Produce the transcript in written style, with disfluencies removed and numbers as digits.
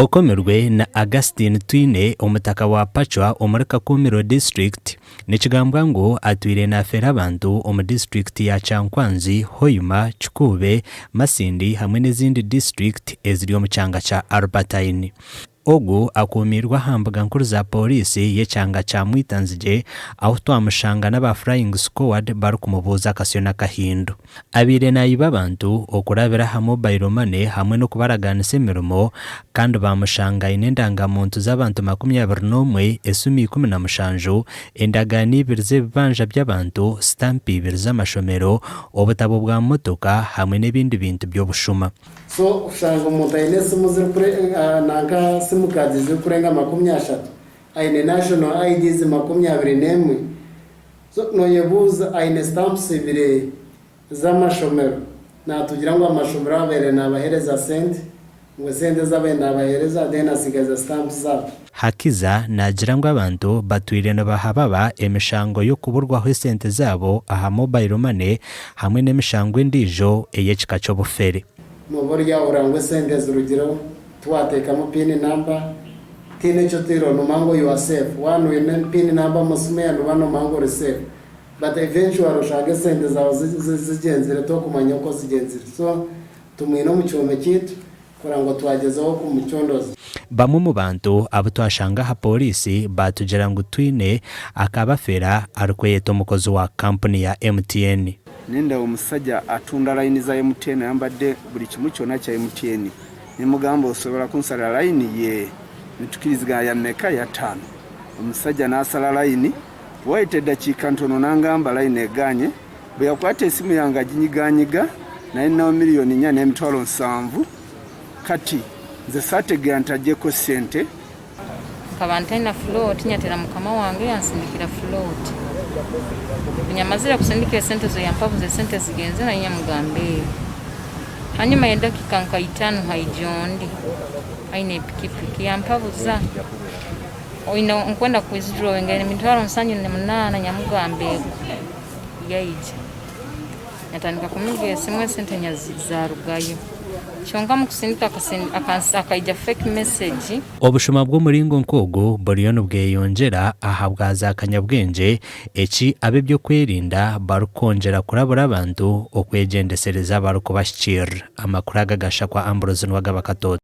Okomirwe na Augustine Twine omutaka wa Pacwa omuri Kakumiro District. Nikigambwa ngu atwire nafeera abantu omu disiturikiti ya Kyankwanzi, Hoima, Kikuube, Masindi hamwe n'ezindi disiturikiti eziri omu kyanga kya Albertine. Ogu akuumiirwe aha mbuga nkuru za Pooriisi y'ekyanga kya Mwitanzigye ahu twamushanga n'aba Flying Squad barikumubuuza akasyo n'akahindu. Abaire naayiba abantu okurabira aha mobile money hamwe n'okubaragaanisa emirimo kandi baamushanga aine endangamuntu z'abantu 21, esimu 17, endagaano ibiri z'ebibanja by'abantu, sitampu ibiri z'amashomero, obutabo bwa motoka hamwe n'ebindi bintu by'obushuma. So kushanga omuntu aine esimu zirikure nanka simu cards zirikurenga 30, aine national IDs 21, so noyebuuza aine stamps ibiri z'amashomero, natugira ngu amashomero abaire nabahereza sente, ngu esente ezi abaire nabahereza then asigaza stamps zaabo. Hakiza naagira ngu abantu batwire nibahababa emishango y'okuburwaho esente zaabo aha mobile money hamwe n'emishango endiijo ey'ekika ky'obufere. Nooba ori yahurira ngu esente zirugireho tiwateekamu pin number tihaine eki oteireho nomanya ngu you are safe waaba noine pin number omu simu yaawe nooba nomanya ngu ori safe but eventually oshange esente zaawe zigyenzire tokumanya oku zigyenzire so tumwine omu kihome kyaitu Kurora ngu twagyezaho kumucondooza. Bamwe omu bantu abu twashanga aha pooriisi baatugira ngu Twine akabafera arikweyeta omukozi wa kampuni ya MTN. Nindaba omusaja atunda layini za MTN ayambadde buli kimu kyona kya MTN. Nimugamba osobola kunsalira layini? Yee. Nitukirizigana ya meka? Ya taano. Omusaja nasala layini, bwewayita edakiika ntono nangamba layini eganye. Bweyakwata esimu yange aginyiganyiga naye ninawo miliyoni nya n'emitwalo nsanvu kati nze saategeera nti agyeko sente. Nkaba ntaina float nyatera mukama wange yansindikira float. Obunyamazire kusindika esente ezo yampabuza esente zigenze nayo nyamugamba eeh. Hanyuma y'edakika nka itano haija ondi aine epikipiki yampabuza oine nkwenda ku withdrawinga emitwaro nsanju na munaana nyamugamba ego. Yaija yatandika kumiga esimu esente zarugayo kyonka mukusindika akaija fake message. Obushuma bw'omuringo nk'ogu buriyo nibweyongyera ahabwa za kanyabwengye, eki ab'eby'okwerinda barikwongyera kurabura abantu okwegyendesereza barikubahikirira. Amakuru aga gashakwa Ambrose Nuwagaba Katoto.